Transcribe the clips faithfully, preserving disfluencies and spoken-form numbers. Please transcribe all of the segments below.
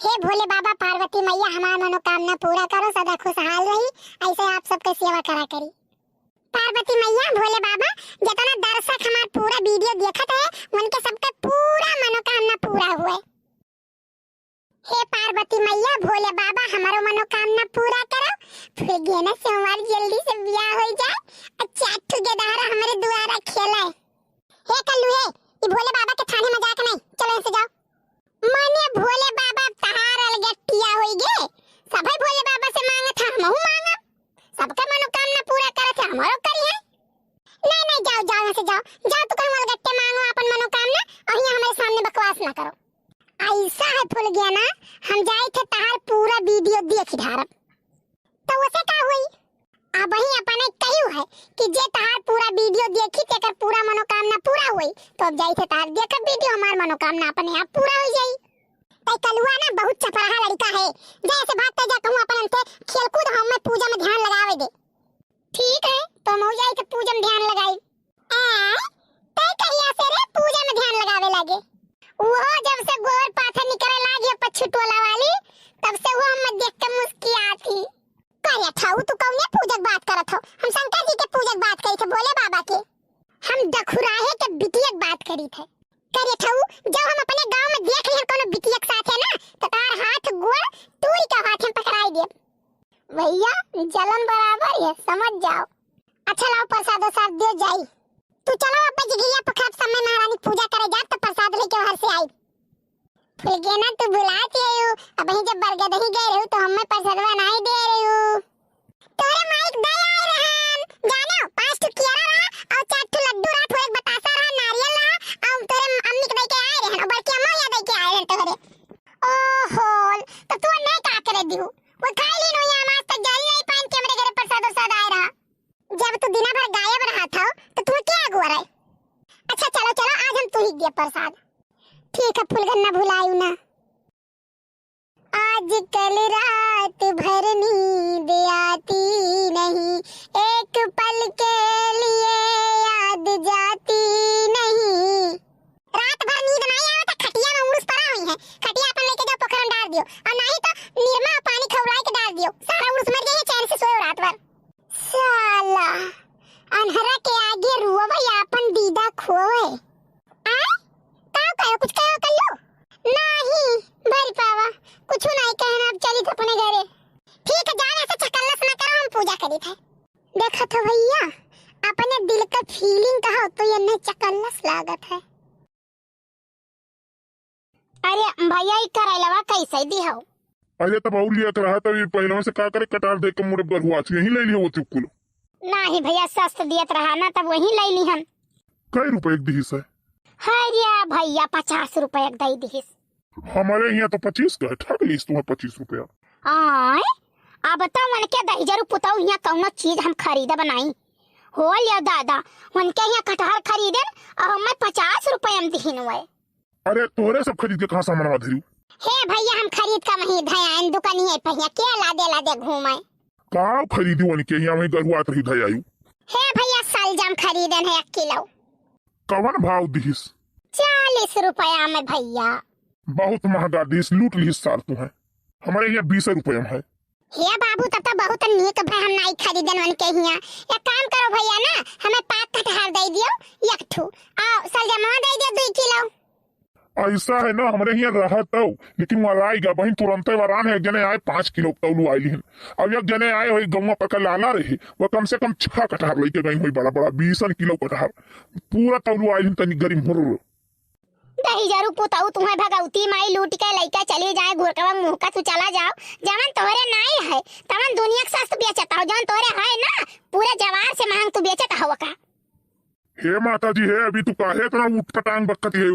हे भोले बाबा, पार्वती मैया, हमार मनोकामना पूरा करो, सदा खुशहाल रही, ऐसे आप सबके सेवा करा करी। पार्वती मैया, भोले बाबा, जितना दर्शक हमार पूरा वीडियो देखत है, उनके सबके पूरा मनोकामना पूरा हुए। हे पार्वती मैया, भोले बाबा, हमारो मनोकामना पूरा करो। फुलगेना से हमार जल्दी से बियाह हो जाए और चार ठो गेदहरा हमारे दुआरा खेले। हे कल्लू, हे, ई भोले बाबा के थाने मजाक नहीं, चलो यहाँ से जाओ। माने भोले बाबा तहार अलगट्टिया होई गे, सभे भोले बाबा से मांगत है, हमहू मांगब। सबके मनोकामना पूरा करत है, हमारो करी है। नहीं, नहीं, जाओ, जाओ यहाँ से, जाओ, जाओ, तू कहूँ अलगट्टे मांगो अपन मनोकामना, और यहाँ हमारे सामने बकवास ना करो। ऐसा है फुलगेना, हम जाए थे तहार पूरा वीडियो देख डारब। तो उसे का हुई? अब ही अपने कही है कि जे तहार पूरा वीडियो देखी, तेकर पूरा मनोकामना पूरा हुई। तो अब जाई थे तहार देखब वीडियो, हमार मनोकामना अपने आप पूरा हो जाई। तै कलुआ ना बहुत चपराहा लड़का है, जैसे भाग तै जा कहूँ अपन अंते खेलकूद हम में पूजा में ध्यान लगावे दे। ठीक है, तो हम हो जाई थे पूजा में ध्यान लगाई। आ, तै कहिया से रे पूजा में ध्यान लगावे लागे? वो जब से गोबर पाथर निकले लागे पच्छू टोला वाली, तब से वो हम देख के मुस्कियाती। करे ठऊ, तू कौने पूजक बात करत हो? हम शंकर जी के पूजक बात करी थे, भोले बाबा के। हम दखुराहे के बिटियक बात करी थे। करे ठऊ, जब हम अपने गांव में देख लिहन कोनो बिटियक साथ है ना, तो तार हाथ गोड़ तूरी के हाथ में पकड़ाई देब। भैया, जलन बराबर है, समझ जाओ। अच्छा लाओ, प्रसाद उसाद दे जाई। तू चलो, अब जिगिया पखरब समय महारानी पूजा करे जाब, तो प्रसाद लेके घर से आई। फुलगेना, तू भुलात ही हो, अबहीं जब बरगदही गए रहू तो हमें परसदवा नाई दे रहू। तोरे माई के दे आए रहन, जानो, पाँच ठो केरा रहा, और चार ठो लड्डू रहा, थोड़े बतासा रहा, नारियल रहा, और तोरे अम्मी के दे के आए रहन, और बड़की अम्मा या दे के आए रहन तोहरे। ओहो, तो तू नहीं का करे दिहू? वो खाई लीन हुई, हम आज तक जाई नहीं पाइन के हमरे घरे प्रसाद उरसाद आए रहा। जब तू दिना भर गायब रहत हो, तो तू के अगुआ रहे? अच्छा, चलो, चलो, आज हम तू ही दिया प्रसाद। ठीक है, फुलगेना, भुलायू ना। आजकल रात भर नींद आती नहीं, एक पल के लिए याद जाती नहीं। रात भर नींद नहीं आवत, खटिया में उड़स पड़ा हुई है, खटिया अपन लेके जाओ पोखर में डाल दियो, और नहीं तो निरमा पानी खौलाए के डाल दियो, सारा उड़स मर जाइए, चैन से सोए रात भर। साला, अन्हरा के आगे रोवे या अपन दीदा खोवे। आ? का कहो, कुछ कहो कल्लू? नाही, भरी पावा, कुछ नहीं कहना, अब चली थे अपने घरे। ठीक है, जाओ, ऐसे चकल्लस ना करो, हम पूजा करी थे। देखा तो भैया, अपने दिल का feeling कहा तो ये नहीं चकल्लस लागत है। अरे भैया, ई करैलवा कैसे दिहौ? अरे तब और लिया रहा, तब ये पहलवा से का करे, कटार देख के मुड़े बरुआ छे, यहीं ले लियो वो चुक्कुल। नाही भैया, सस्त दियत रहा ना, तब वहीं ले ली हम। कै रुपये के दिहिस है? अरे भैया, पचास रुपये के दे दिहिस। हमारे यहाँ तो पच्चीस का है, ठग लीस तुम्हें पच्चीस रुपया। आय, अब तो मन के दहिजरू पुतौ यहाँ कौनो चीज हम खरीदब नाई। हो लिया दादा, उनके यहाँ कटहर खरीदन और हमें पचास रुपये में दिहिन हुए। अरे तोहरे सब खरीद के कहाँ सामानवा धरू? हे भैया, हम खरीद का वहीं धयान दुकानिए पे हियाँ के लादे लादे घूमे। का खरीदू उनके हियाँ वहीं गरुआत रही धयायु? हे भैया, सलजम खरीदन है एक किलो। कवन भाव दिहिस? चालीस रुपया में भैया। बहुत महंगा दिहिस, लूट लिहिस सार तू है। हमारे यहाँ बीस रुपया में है। हे बाबू, तब तो बहुत नीक भय, हम नाई खरीदन उनके हियाँ। एक काम करो भैया ना, हमें पाक कटहर दे दियो एक ठू, और सलजमवा दे दियो दुई किलो। ऐसा है ना, हमरे हियाँ रहा तो, लेकिन वो लाई गा बहिन, तुरंते वरान है, एक जने आए पाँच किलो तौलू आइल हिन। अब एक जने आए वही गौवा पर का लाला रहे, वो कम से कम छह कटहर लेके गई हुई, बड़ा बड़ा बीसन किलो कटहर, पूरा तौलू आइल हिन, तनी गरीब हुर्र। दहिजरू पुतऊ तुम्हें भगवती माई लूट के लइका चली जाए, घुरकवा मुँह का तू चला जाओ। जवन तोहरे नाई है, तवन दुनिया के सस्त बेचत हो, जवन तोहरे है ना, पूरे जवार से महंग तू बेचत हो का? हे माता जी, हे, अभी तू काहे इतना उटपटांग बकती है?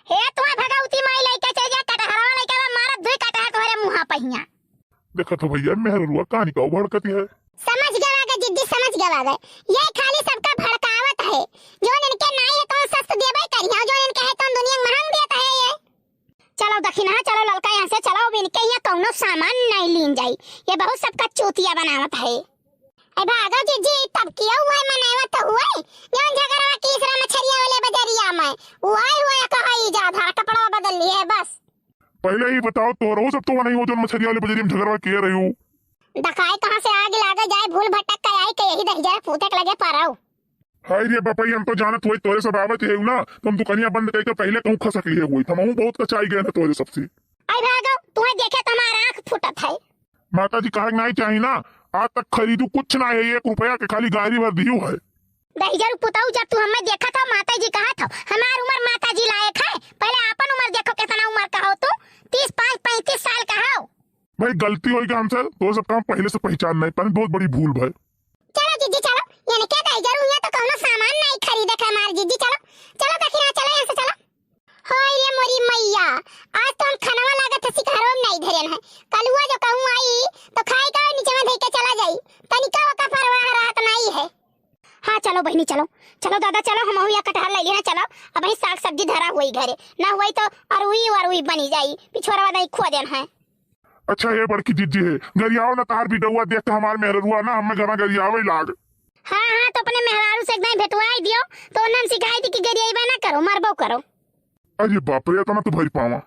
हे तुम्हें भगवती माई लइका चली जाए, कटहरवा लइका बा, मारा दुई कटहर तोहरे मुँह पहिया। देखत हो भैया, मेहरुआ कहानी का भड़कती है। समझ गवा गे जिज्जी, समझ गवा गे। ये खाली सबका भड़कावत है। जौन इनके नाई है, तौन सस्त देबे करिया, जौन इनके है, तौन दुनिया में महंग देत है ये। चलो दखिनहा, चलो ललका यहाँ से, चलो, अब इनके यहाँ कौनो सामान नहीं लीन जाई। ये बहुत सबका चूतिया बनावत है। ए भागो जिज्जी, तब किया हुआ है, मनावत तो हुआ है। जौन झगड़वा की इसरा मछरिया वाले बजरिया में, हुआ है, हुआ है, कहा ई जा, धार कपड़ा बदल लिए बस। पहिले ही बताओ, तोहरो सब तो वनही हो, जौन मछरिया वाले बजरिया में झगड़वा किहे रहिउ। डकाई कहाँ से आग लागे जाए, भूल भटक के आई के यही दहिजरा पूते के लगे परउ। हाय रे बापा, हम तो जानत होई तोरे सब आवत है ना, तो हम दुकनिया बंद कइके पहिले कहूँ खसक लिए होई। हमहूँ बहुत कचाई गए हैं तोरे सबसे। आई भागो, तुम्हें देखे तो हमार आँख फूटत है। माता जी, कहे के नाहीं चाही ना, आज तक खरीदू कुछ ना है, एक रुपया के खाली गारी भर दियू है। दहिजरू पुतऊ, जब तू हमें देखत हो माता जी कहत हो, हमार उमर माता जी लायक है, पहिले आपन उमर देखो, कितना उमर का हो तू, तीस पाँच पैंतीस साल का हो। भाई, गलती होई गए हमसे, तो सब काम पहिले से पहचान नाहीं, पर बहुत बड़ी भूल भाई। चलो जीजी चलो, इनके दहिजरू यहाँ तो कौनो सामान नाहीं खरीदे के हमार जीजी, चलो, चलो दखिना, चलो यहाँ से चलो। हाय रे मोरी मैया, आज तो हम खनवा लागत है सिकहरवा में नाहीं धरेन है, कलुआ जो कहूँ आई तो खाई का नीचे में धई के चला जाई, तनिका ओका परवाह रहत नाहीं है। हाँ चलो बहिनी चलो, चलो दादा चलो, हमहू या कटहर ले लेना चलो, अबहीं साग सब्जी धरा हुई घरे, ना हुई तो अरुई वरुई बनी जाई, पिछोरवा नहीं खो देन है। अच्छा, हे बड़की जिज्जी हे, गरियाओ ना, तार बिडउआ देख के हमार मेहररुआ ना हमें घना गरियावे लाग। हाँ, हाँ, तो अपने मेहरारू से एक दाईं भेंटवाई दियो, तो उन्हन सिखाई दी कि गरियाइबे ना करो, मरबो करो। अरे बाप रे, इतना तो भरी पावा।